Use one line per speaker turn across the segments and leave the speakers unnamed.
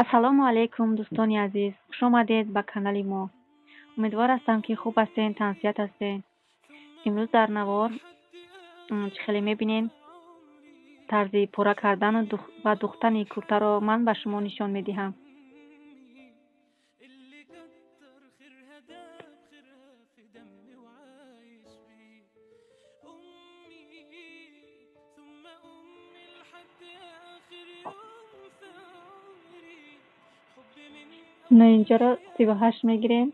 Ассалому алайкум, дӯстони азиз, хуш омадед ба канали мо. Умедвор ҳастам, ки хуб ҳастен, тансиҳат ҳастен. Имрӯз дар навор чӣ хеле мебинем, тарзи пора кардану ва духтани куртаро ман ба шумо нишон медиҳам. На инҷаро 38 мегирем.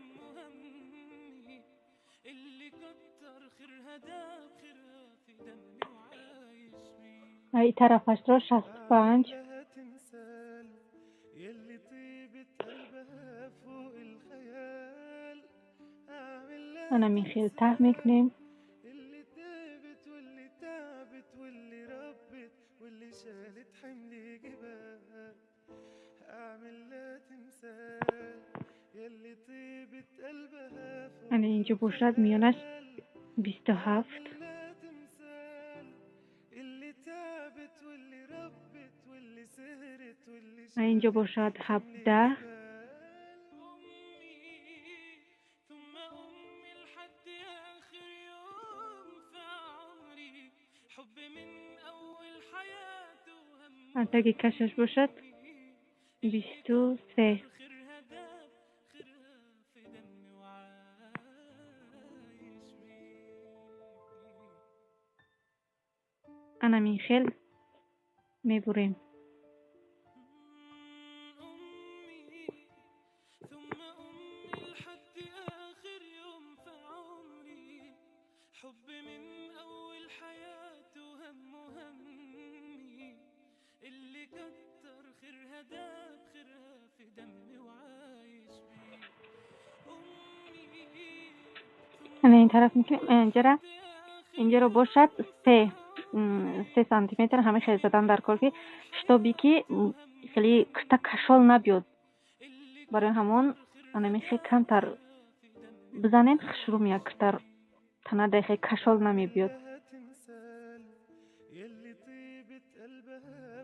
И тарафашро 65. Ана михел таҳ мекунем. Ана инҷо бошад миёнаш 27. Инҷо бошад 17. Таги кашаш бошад 23. Ана мин хел мебурем. Ана ин тараф мекунем. Инҷаро бошад 3 сантиметр ҳамин хел задан дар кор, ки шитоби ки хеле курта кашол набиёд. Барои ҳамон анамин хел камтар бизанем, хушрӯ меяд курта, танадай хел кашол намебиёд.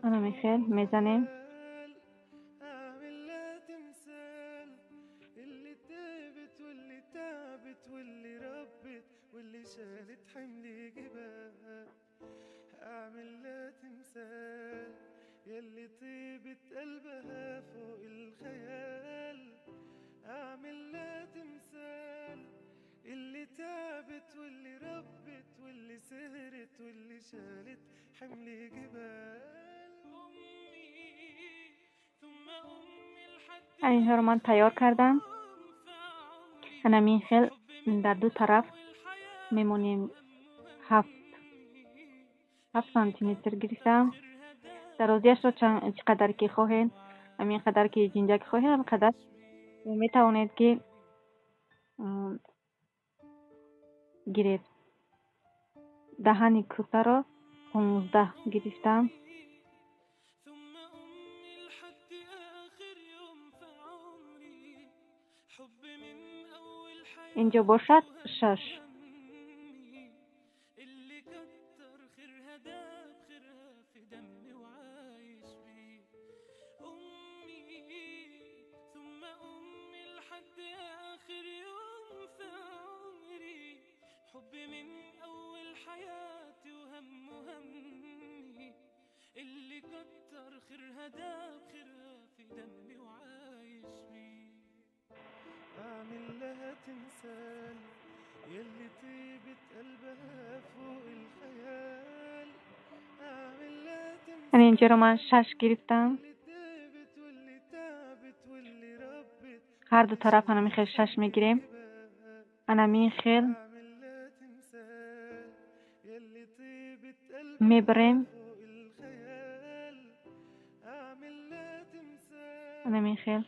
Анамин хел мезанем. Инҳоро ман тайёр кардам. Анамин хел дар ду тараф мемонем. 7 сантиметр гирифтам. Дарозиашро чӣ қадар ки хоҳед, ҳамин қадар ки ҷинҷак хоҳед, ҳамин қадар метавонед ки гиред. Даҳани куртаро 15 гирифтам. Инҷо бошад 6. Инҷоро ман 6 гирифтам. Ҳар ду тараф анамин хел 6 мегирем. Анамин хел мебарем. Анамин хел.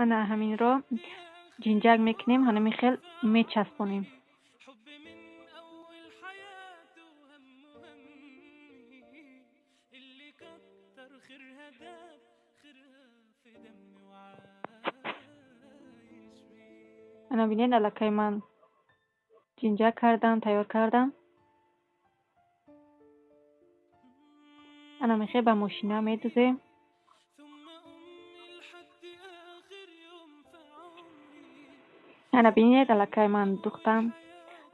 Ана ҳаминро ҷинҷак мекунем, ҳанамин хел мечаспонем. Ана бинед, аллакай ман Ҷинҷак кардам, тайёр кардам. Ана мехе ба мошина медузем. Ана бинед, аллакай ман духтам,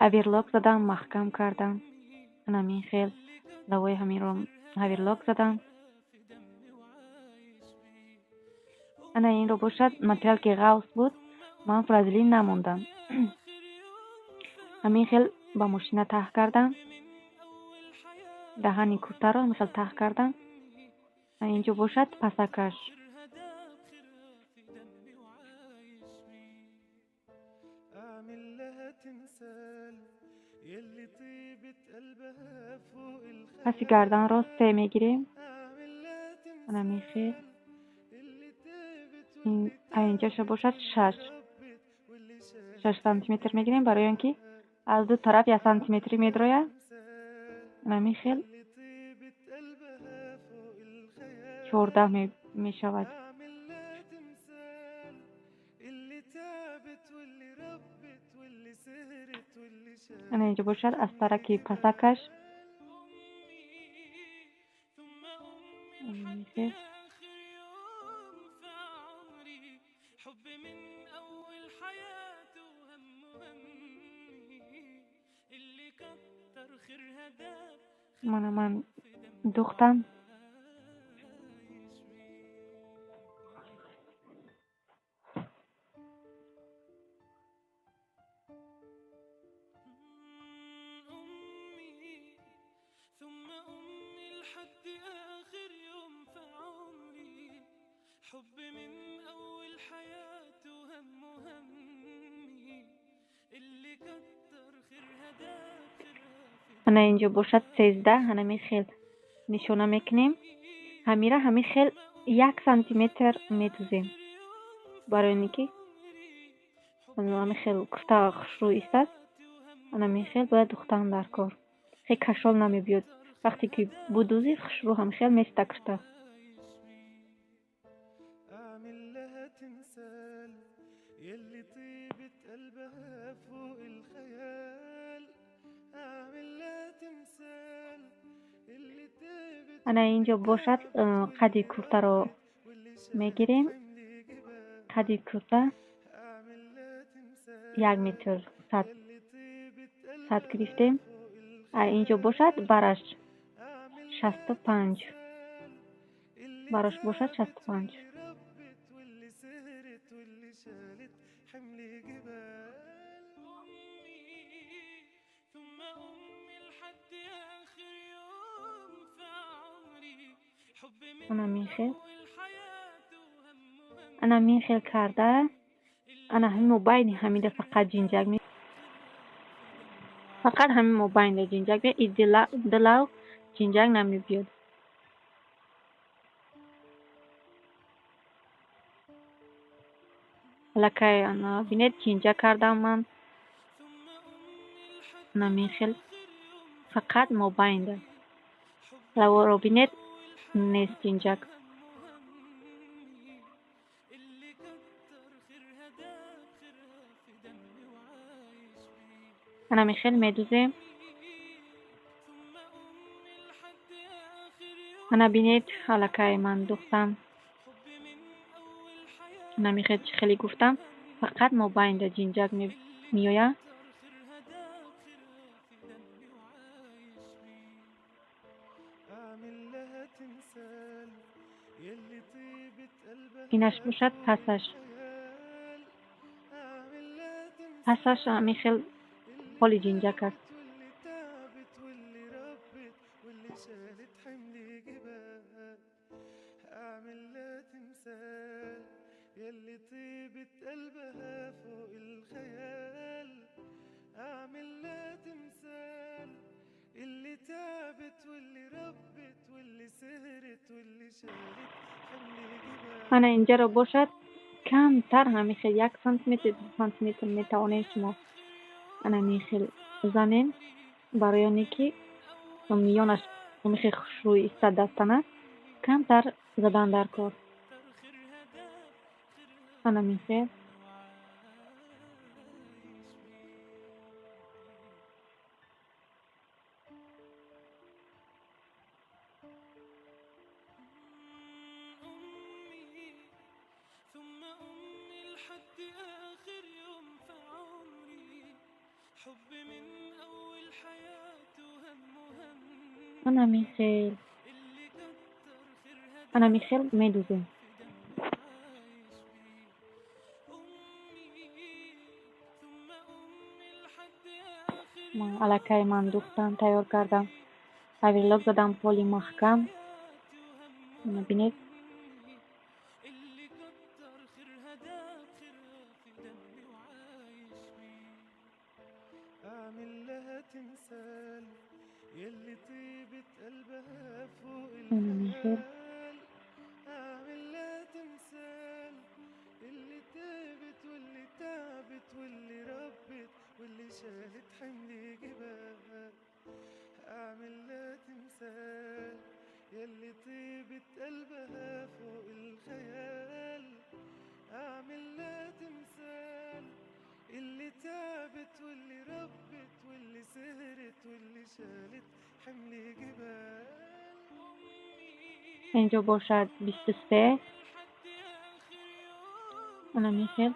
оверлок задам, маҳкам кардам. Ана мин хел лавои ҳаминро оверлок задам. Ана инро бошад материал ки ғавс буд, ман фразелин намондам. Ҳамин хел ба мошина таҳ кардам. Даҳани куртаро ҳамин хел таҳ кардам. Инҷо бошад пасакаш. Паси гарданро се мегирем. Ана мехел. Инҷоша бошад 6. 6 сантиметр мегирем, барои он ки аз ду тараф 1 сантиметри медрояд. Ана мехел 14 мешавад. Ана инҷо бошад аз тараки пасакаш. Мана ман духтам. Ана инҷо бошад 13, ҳанами хел нишона мекунем. Ҳамира ҳами хел 1 сантиметр медузем, барои оне ки ҳами хел курта хушрӯ истад. Ана хел бояд духтан дар кор. Хел кашол намебиёд. Вақте ки будузӣ хушрӯ ҳами хел места курта. Ана инҷо бошад қади куртаро мегирем. Қади курта 1 метр 100 гирифтем. Инҷо бошад бараш 65. Бараш бошад 65. Ана мин хел карда, ана ҳамин мобайни ҳамида фақат ҷинҷак ме, фақат ҳамин мобайнда ҷинҷак ме, и дилав ҷинҷак намебиёд. Аллакай ана бинед ҷинҷак кардам ман. Ана мин хел фақат мобайнда. Лаворо бинед нест ҷинҷак. Ана михел медузем. Ана бинед аллакай ман духтам. Ана михел чӣ хеле гуфтам, фақат мобайнда ҷинҷак меояд. Инаш бошад пасаш. Пасаш ҳамин хел холи ҷинҷак аст. Ана инҷаро бошад камтар ҳамин хел 1 сантиметр, 2 сантиметр метавонем шумо ана ҳамин хел занем, барои оне ки миёнаш ҳамин хел хушрӯ истад дастана, камтар задан дар кор. Ана ҳамин хел. Ана михел медузем. Аллакай ман духтам, тайёр кардам. Оверлок задам, поли маҳкам. Бинед. Инҷо бошад 23. Ана михел.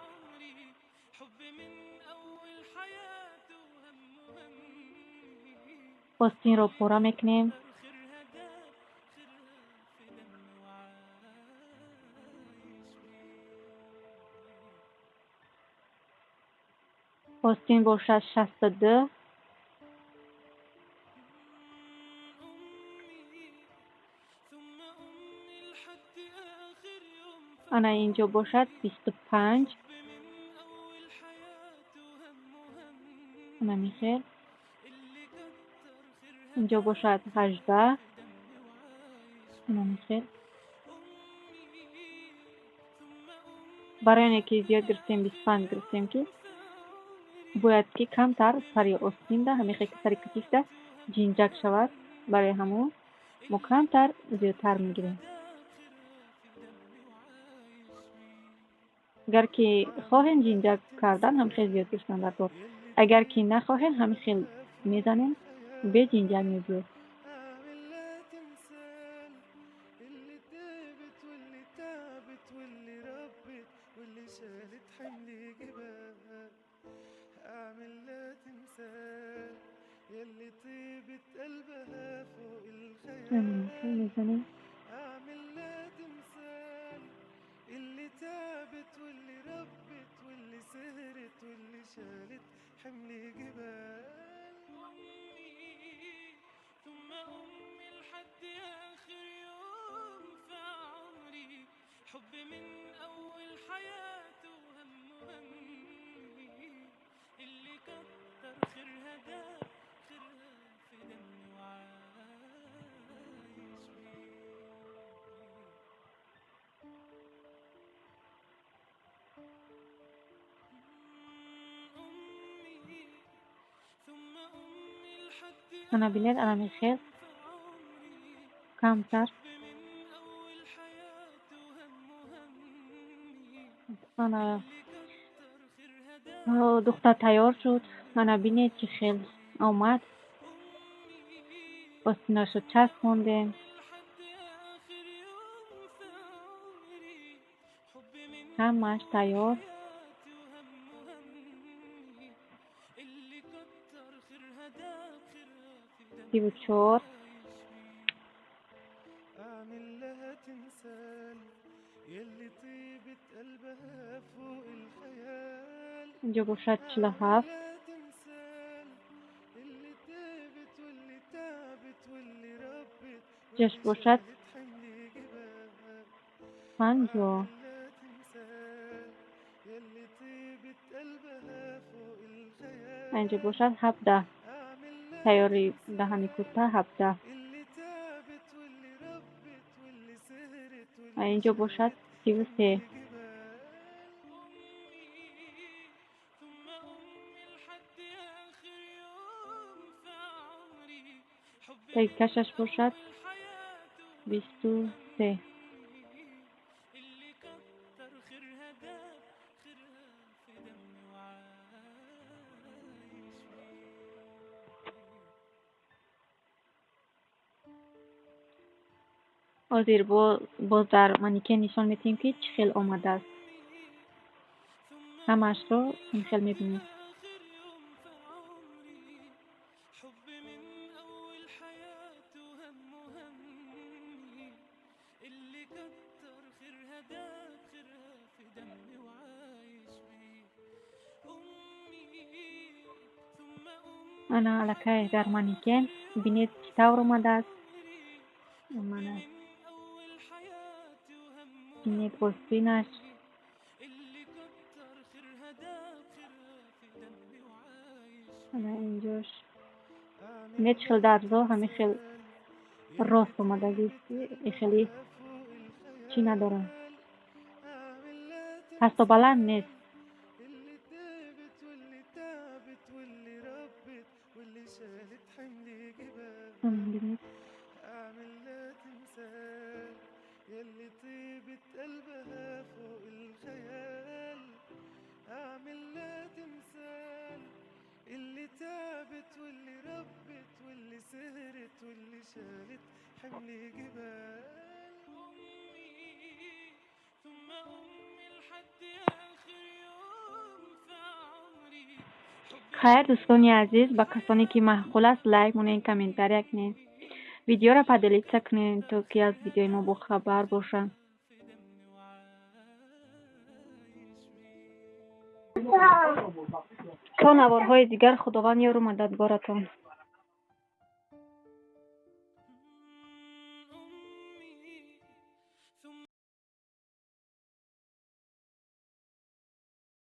Остинро пора мекунем. Остин бошад 62. Ана инҷо бошад 25. Ана михел. Инҷо бошад 18. Ана михел. Барои оне ки зиёд гирифтем 25 гирифтем, ки бояд ки камтар сари остинда, ҳамихе ки сари катифда ҷинҷак шавад, барои ҳамон мо камтар зиёдтар мегирем. Агар ки хоҳем ҷинҷак кардан, ҳам хел зиёд гирифтан дар кор. Агар ки нахоҳем, ҳам хел мезанем, бе ҷинҷак мебиёд. Мезанем. Ана бинед, ана михел камтар. Ана духта тайёр шуд. Ана бинед, чӣ хел омад. Остинашо часпондем. Ҳамааш тайёр. 34. Инҷо бошад 47. Ҷаш бошад 50. Инҷо бошад 17. Тайёри даҳани курта 17. Инҷо бошад 33. Кашаш бошад 23. Ҳозир боз дар манекен нишон медиҳем, ки чӣ хел омадааст. Ҳамаашро ин хел мебинед. Ана аллакай дар манекен бинед, чӣ тавр омадааст. Мана, бинед, остинаш. Ана инҷош бинед, чӣ хел дарзо ҳамин хел рост омадагист, хеле чӣ надорад, пасту баланд нест. Бинед. Хайр, дӯстони азиз, ба касоне ки маъқул аст, лайк монед, комментария кунед, видеоро поделиться кунед, то ки аз видеои мо бохабар бошанд. То наворҳои дигар, Худованд ёру мададгоратон.